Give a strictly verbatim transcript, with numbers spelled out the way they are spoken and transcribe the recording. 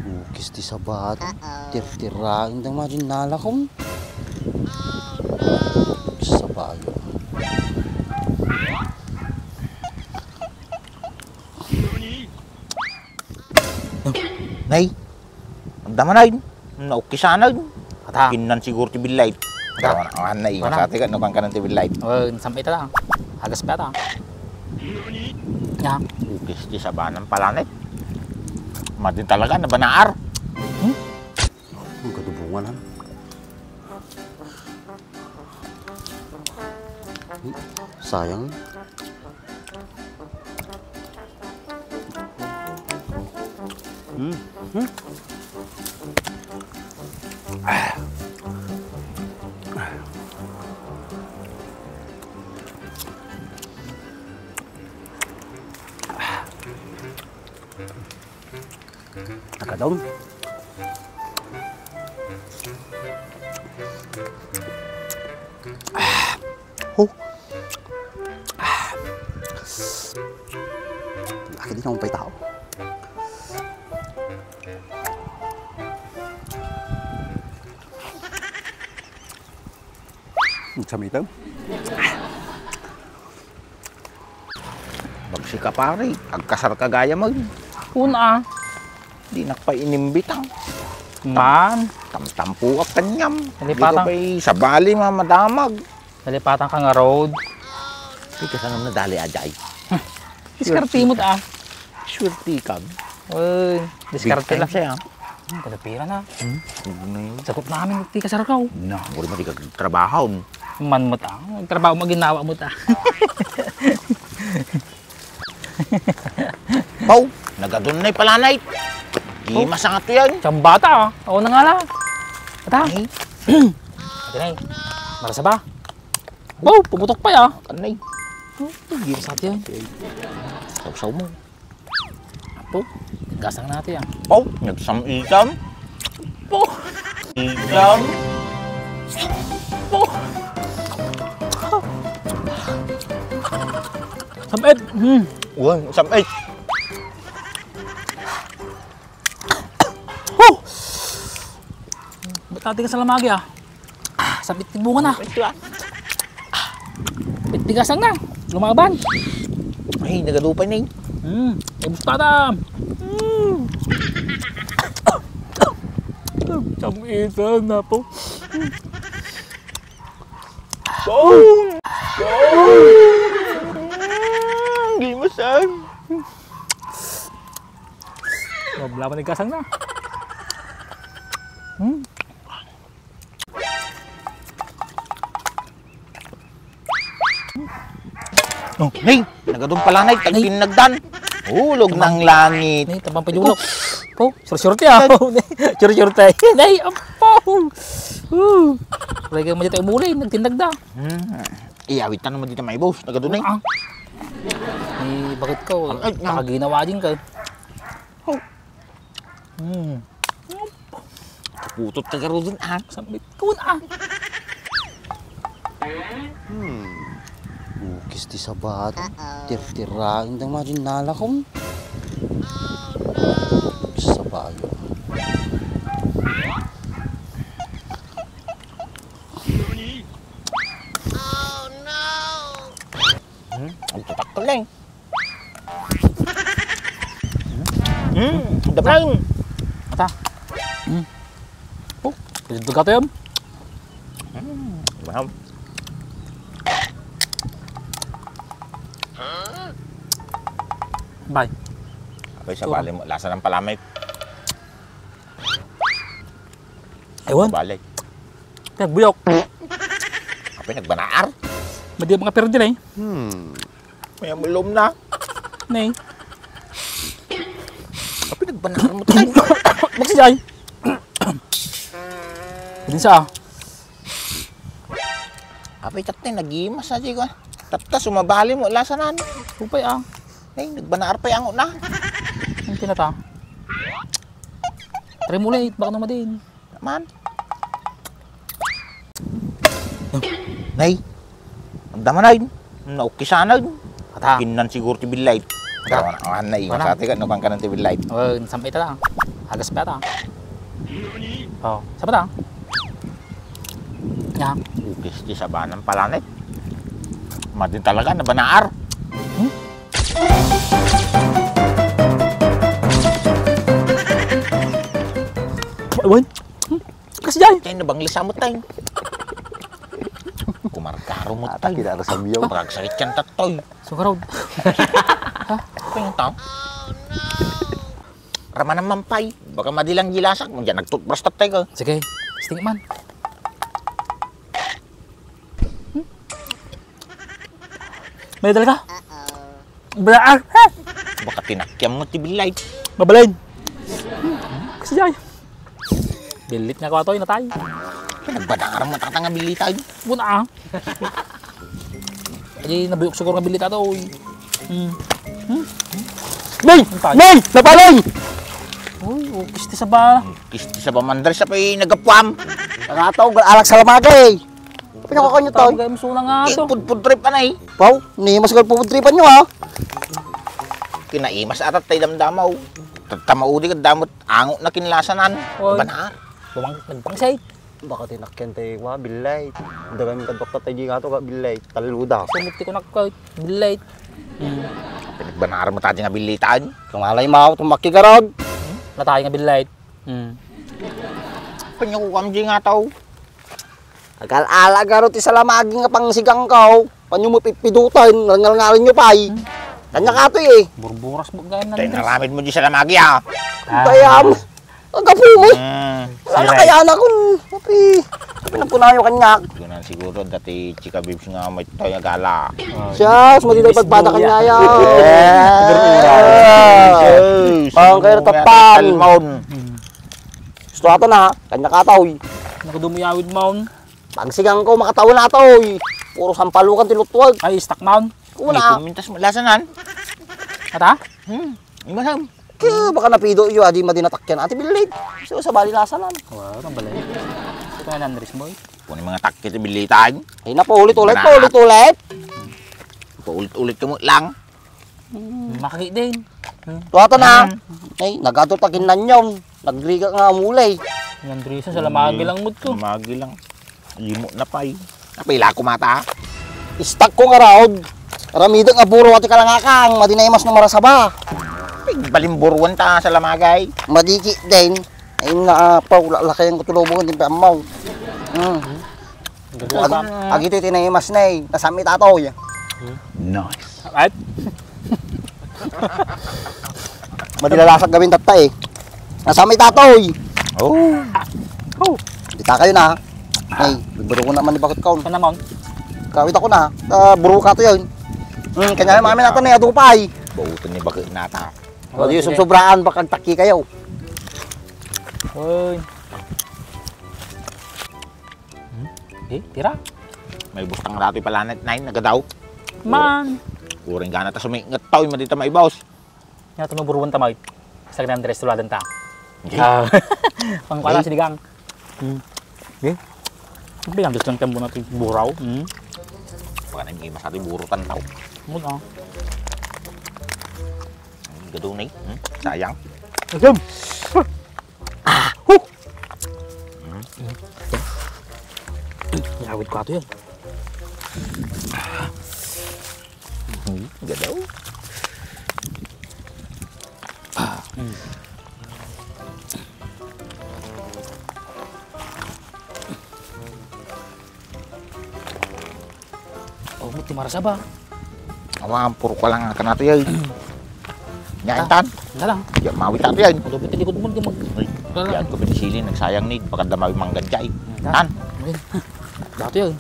Ukis ti sabat. Tirtiraen da nga din nalakon. Sabayo. Nay, ang damanay, naukisanan. Ata. Kinnan siguro ti bilay. Ata. Awan, awan na, ata. Sa atin, no, kan kanan ti bilay. Oh, sampai ta lang. Agas pa ta. Ya. Ukis ti sabanan pala, nay. Madin talaga, nabanaar. Hmm? Ang kadubungan, ha? Hmm, sayang. Hmm. Hmm. Nakadon. Ah. Oh. Ah. Akin di naman pa'y tao. Ang samitan. Magsika pare, agkasar ka gayam. Una. Di nakpa inimbitang. Man. Tamtampuak kanyam. Nalipatan. Di ka pa'y sabali, ma-, madamag. Nalipatan ka nga road. Di ka sanang nadali, ajay. Diskarte mo ta. Swerte ka. Uy, diskarte lang. Big time siya. Hmm, kada pira na. Hmm? Sagot namin, ti kasar ka, oh. Na, wala mo di ka trabaho. Man mo ta. Trabaho mo, ginawa mo ta. Pau, nagadun na ipalanay. Di masang ato yan. Siyang bata, ah. Ako na nga lang. Ata. Ay. Ate Nay, marasa ba? Wow, pumutok pa, ah. Kanay. Di masang ato yan. Sausaw mo. Apo, gasang natin yan. Oh, nagsam-isam. Po. Isam. Po. Samit. Hmm. Uwan, samit. Oh! Ba't natin ka sa lamagi, ah? Ah, sabit ti bunga na. Ito, ah. Pitigasan na. Lumaban. Ay, nagadupay na eh. Hmm. Ay, bustada. Hmm. Siyang isa na po. Boom! Boom! Di masag. Wag, laban ni gasang na. Hmm. Oh, nay, nagadun pala, nay, tagtinnagdan. Hulog ng langit. Nay, tabang pa julok. Po, sure-sure ti, ah. Sure-sure ti. Nay, apo. Uh. Lagi mo dito umuli, nagtinnagda. Hmm. Iyawit na naman dito, may boss. Nagadun, nay. Ah. Ni bakit ko? Ay, ay. Nakaginawa din ka. Oh. Hmm. Kaputot ka garudon, ah. Sambit ko, ah. Hmm. Ukis ti sabat. Tirtiraen da nga din nalakon. Sabayo. Hmm? Ang tatak ko lang. Hmm, daplay. Ata. Hmm. Oh, pwede ka tayo. Hmm, mahal. Bay. Ako'y sa bali mo, lasa ng palamay. Ewan. Balik. Nagbuyok. Ako'y nagbanaar. Madi mga perde na eh. Hmm. May amulom na. Nay. Kapag nagbanaan mo tayo. Magsijay. Din sa. Apay, tatay, nagimas na, Jay, ko, ah. Tapta, sumabali mo, lasanan. Upay, ah. Ay, nagbanaar pa yung na. Ang tinata. Try mo ulit, baka naman din. Naman. Nay, ang damanay, naukisanan. Ata. Kinnan siguro ti bilay. Ata. Awan, awan na, wana. Sa atin ka, no, kan kanan ti bilay. Oh, sampai ta lang. Agas pa ta. Oh, saba ta. Nya. Ugis ti sabanan pala, ne. Madi talaga, nabanaar. Hmm? Awan. Hmm? Kasi jay. Kaya nabanglis sa mutay. Kumarkaro mo tayo. Ata kinara sa biyaw. Pagagsakit yan, tatoy. Sugaraw. Ha? Pinta. Ramanan man pay. Baka madilang gilasak mo dyan. Nagtutbrush tatay ka. Sige. Sting man. Hmm? May dala ka? Bra-, ah, ah. Baka tinakyam mo ti bilay. Mabalin. Kasi jay. Bilit nga ko atoy, natay. Nagbadang aram mo tata nga bilitay. Buna, ah. Ay, nabuyok siguro nga bilita to, oy. Hmm. Hmm? Nay! Nay! Napalay! Uy, oh, kisti sa ba? Kisti sa ba, mandres sa pa'y nagapuam? Nakataw, alak sa lamagay. Pinakuha nyo to? Tabagay mo suna nga to. Pudpudtrip ka na eh. Pau, ni mas gal pupudtripan nyo, ha? Kinaimas atat tay damdamaw. Tamaudi ka damot ango na kinlasanan. Oy. Banar. Bumang-, nagpangsay. Baka tinakyan tayo, wa, bill light. Dagan ka doktor tayo, di nga to, ka bill light. Taluda. Sumit ko nakka, bill light. Hmm. Pinagbanar mo tayo nga bill lightan. Tumalay mo, tumakki garag. Natay nga bill light. Hmm. Panyo ko kami nga tao. Agal-ala garo ti salamagi nga pangsigang ko. Panyo mo pipidutan, ngalngalin nyo pay. Hmm. Kanya ka to eh. Burburas mo gayam na. Tayo naramid mo di salamagi ah. Ah. Bayam. Ang kapu mo. Hmm. Wala na kaya na kun. Kapi. Kapi nagkunayo kanya. Ito na siguro dati chika bibs nga may tayo gala. Siya, mas madinay pagpada kanya ya. Burburas. Ang kaya natatan. Talmaon. Hmm. Gusto ato na, kanya ka, toy. Nakadumuyawid maon. Pagsigang ko, makatawa na, toy. Puro sampalukan ti lutwag. Ay, istak maon. Una. Ay, kumintas mo, lasanan. Ata? Hmm, imasam. Kaya baka napido iyo, adi madinatakyan. Ate Bilid, so, sa bali lasanan. Wala, ang balay. Ito nga, Andres, boy. Kung yung mga takit, bilitan. Ay, napaulit-ulit, paulit-ulit. Paulit-ulit ka mo lang. Hmm. Makakit din. Hmm. Tuwatan na. Hmm. Ay, nagato ta kinanyom. Nagriga nga mulay. Nandrisa sa lamagi lang mo to. Lamagi lang. Limo na pay. Napila ko mata. Istak ko nga raod. Ramidek nga buro ati kalangakang. Madinay mas numarasaba. Ay, balimburuan ta sa lamagay. Madiki din. Ay, na, ah, pa, wala lakayan ko tulubungan din pa amaw. Hmm. Ag-, agito iti naimas na eh. Nasami tatoy. Nice. At? Madilalasak gawin tatta eh. Nasami tatoy. Oh. Oh. Dita kayo na. Ay, bibiro ko naman ni bakit kaon. Sana maon? Kawit ako na. Ah, buro ka to yun. Hmm, kanya mami nata na yadupay. Bautan ni bakit nata. Oh, di sige. Sumsobraan, baka agtaki kayo. Oy. Hmm? Eh, tira? May bustang ratoy pala na nine, nagadaw. Man. Uring gana ta sumingat tao, yung madita may boss. Nga, tumuburuan ta, Mike. Sa kanyang dress, tuladan ta. Okay. Ah, pang pala, okay. Sinigang. Hmm. Okay. Sabi nga, gusto ng tempo natin buraw. Hmm. Baka na yung imas natin, burutan tao. Ano? Gadunay. Hmm? Sayang. Agam! Ah! Huh! Yawid ko ato yan. Hmm, gadaw. Ah. Oh, mo ti marasa ba? Awan, puro ka lang ang kanato yay. Yan, tan. Yan lang. Yan, mawi tato yan. Ulo, piti likod mo, di mag-, ay, wala lang. Yan ko pinisili, nagsayang ni, baka damawi mangga jay. Tan. Tan. Ayun. Dato yan.